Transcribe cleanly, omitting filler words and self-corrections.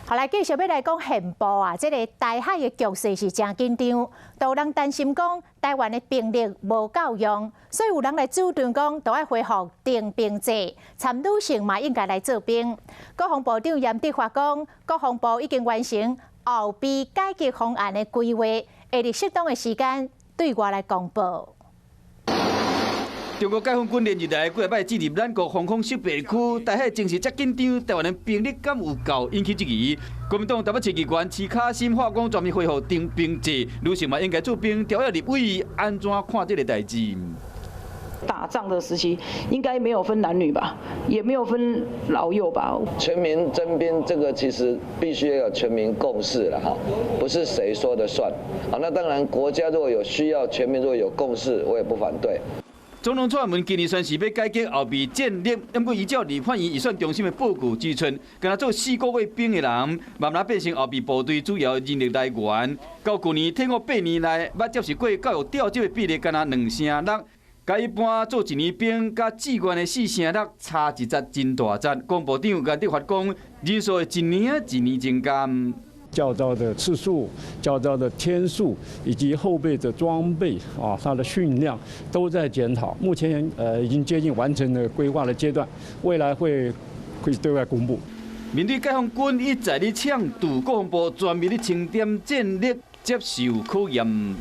好來，繼續欲來講憲報啊，這个台海的局勢是誠緊張，都有人擔心講台灣的兵力無夠用，所以有人來主張講著愛恢復徵兵制，參女性嘛應該來做兵。國防部長嚴德發講，國防部已經完成後備改革方案的規劃，會佇適當的時間對外來公布。中國解放軍連日來幾擺進入咱國防空識別區，台海情勢遮緊張，台灣的兵力敢有夠引起質疑。國民黨台北市議員徐卡心發講全面恢復徵兵制，女性嘛應該做兵，朝野立委按怎看這个代誌？打仗的時期應該沒有分男女吧，也沒有分老幼吧。全民徵兵這個其實必須要有全民共識了哈，不是誰說的算。啊，那當然國家如果有需要，全民如果有共識，我也不反對。總統蔡英文今年宣示欲改革後備戰力，毋過依照立法院預算中心的報告指出，干焦做4個月兵的人，慢慢變成後備部隊主要人力來源。到舊年退伍8年內，捌接受過教育調職的比例，干焦2成6，佮一般做一年兵佮志願的4成6差一截真大截。國防部長顏德發講，人數會一年一年增加。教召的次數、教召的天數以及後備的裝備啊，它的訓量都在檢討。目前已經接近完成的規劃的階段，未來會對外公布。面對解放軍一再咧搶渡國防部全面咧清點戰力，接受考驗。